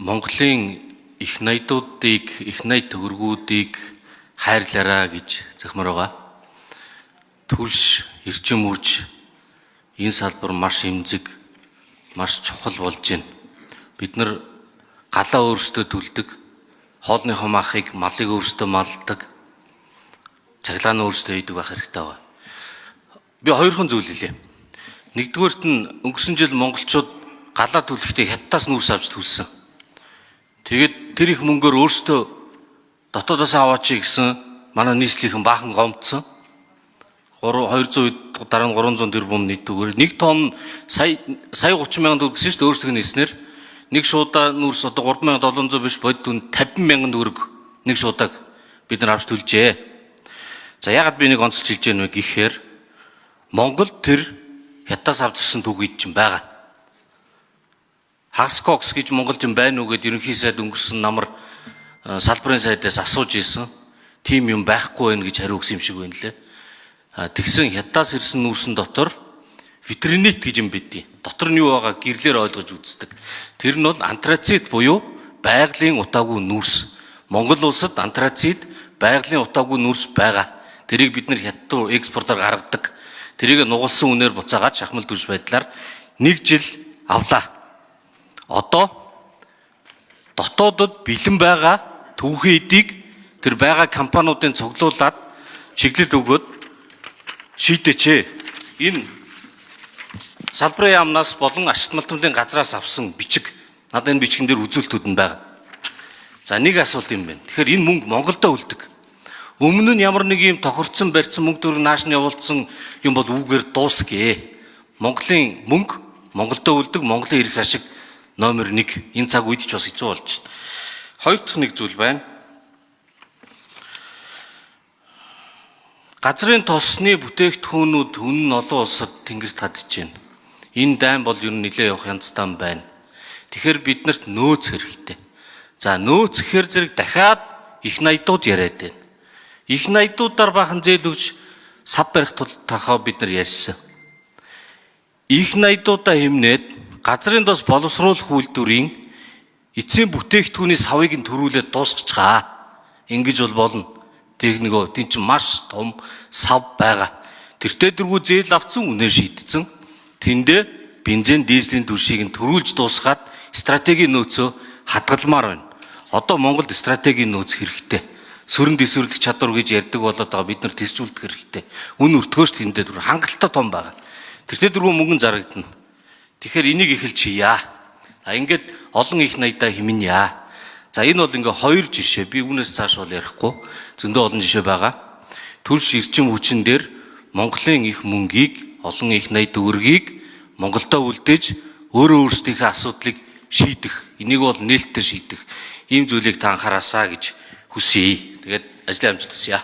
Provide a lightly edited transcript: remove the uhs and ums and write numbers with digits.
Монголын их найдуудыг, их найд төгрөгүүдийг хайрлаараа гэж захимаар байгаа. Түлш, эрчим хүч энэ салбар маш эмзэг, маш чухал болж байна. Бид нар галаа өөрсдөө түлдэг, хоолныхоо махыг, малыг өөрсдөө малдаг, цахилгаан нь өөрсдөө хийдэг байх хэрэгтэй байна. Би хоёрхан зүйл хэлье. Нэгдүгээрт нь өнгөрсөн жил монголчууд галаа түлхэхдээ хятадаас нүүрс авч түлсэн. Тэгээд тэр их мөнгөөр өөрсдөө дотоодоос аваачи гэсэн манай нийслэлийнхэн баахан гомдсон. 3 200 дараа нь 300 тэрбум нийт үгээр 1 тонн сая сая 30 мянган төгрөг гэсэн шүү дээ өөрсдөө нийснэр нэг шуудаа нүүрс одоо 3700 биш бодит үн 50 мянган төгрөг нэг шуудааг бид нар авч төлжээ. За ягаад би нэг онцолж хэлж яах вэ гэхээр Монголд тэр хятадаас авчирсан түүхийд чинь байгаа. Хагас кокс гэж Монголд юм байна уу гэд ерөнхий сайд өнгөрсөн намар салбарын сайдаас асууж исэн. Тийм юм байхгүй байх гэж хариу өгсөн юм шиг байна лээ. Тэгсэн хятадаас ирсэн нүүрсэн дотор витринит гэж юм бидий. Дотор нь юу байгаа гэрлээр ойлгож үздэг. Тэр нь бол антрацит буюу байгалийн утаагүй нүүрс. Монгол улсад антрацит байгалийн утаагүй нүүрс байгаа. Тэрийг бид нар хятад руу экспортоор гаргадаг. Тэрийг нугалсан үнээр буцаагаад шахмал түлш байдлаар нэг жил авлаа. Одоо дотоодод бэлэн байгаа түүхийн эдийг тэр байгаа компаниудын цуглуулад чиглэл өгөөд шийдээч. Энэ салбарын яамнаас болон ашигт малтмалын газраас авсан бичиг. Надад энэ бичгэн дээр үзүүлэлтүүд нь байгаа. За нэг асуулт юм байна. Тэгэхээр энэ мөнгө Монголдо үлдэг. Өмнө нь ямар нэг юм тохирцсон барьсан мөнгө төгрөг нааш нь явуулсан юм бол үүгээр дуусгээ. Монголын мөнгө Монголдо үлдэг, Монголын эрх ашиг номер 1. Энэ цаг үед ч бас хэцүү болж байна. Хоёр дахь нэг зүйл байна. Газрын тосны бүтээгдэхүүнүүд үнэн нь олон улсад тэнгэрт хадж байна. Энэ дайн бол ер нь нэлээд явах янзтай байна. Тэгэхээр биднэрт нөөц хэрэгтэй. За нөөц гэхээр зэрэг дахиад их найдууд яриад байна. Их найдуудаар бахан зээл өгч сав барих тул тахаа бид нар ярьсан. Их найдуудаа хэмнээд газрын тос боловсруулах үйлдвэрийн эцсийн бүтээгдэхүүний савыг нь төрүүлээд дуусгачихаа. Ингэж бол болно. Техникөө тийм чинь маш том сав байгаа. Тэртээ дэргүү зээл авцсан үнээр шийдсэн. Тэндээ бензин дизелийн түлшийг нь төрүүлж дуусгаад стратегийн нөөцөө хадгалмаар байна. Одоо Монголд стратегийн нөөц хэрэгтэй. Сүрэн дэсвэрлэх чадвар гэж ярьдаг болоод байгаа бид нар тэсжүүлэх хэрэгтэй. Үн өртгөөш тэндээ түр хангалттай том байгаа. Тэртээ дэргүү мөнгөн зарагдана. Тэгэхээр энийг эхэлж хийя. За ингээд олон их найдаа хэмнэе. За энэ бол ингээ хоёр жишээ. Би үүнээс цааш бол ярихгүй. Зөндөө олон жишээ байгаа. Түлш эрчим хүчин дээр Монголын их мөнгийг, олон их найд төгрөгийг Монголдо үлдээж өөрөө өөрсдийнхээ асуудлыг шийдэх. Энийг бол нээлттэй шийдэх. Ийм зүйлийг та анхаараасаа гэж хүсье. Тэгээд ажлын амжилт хүсье.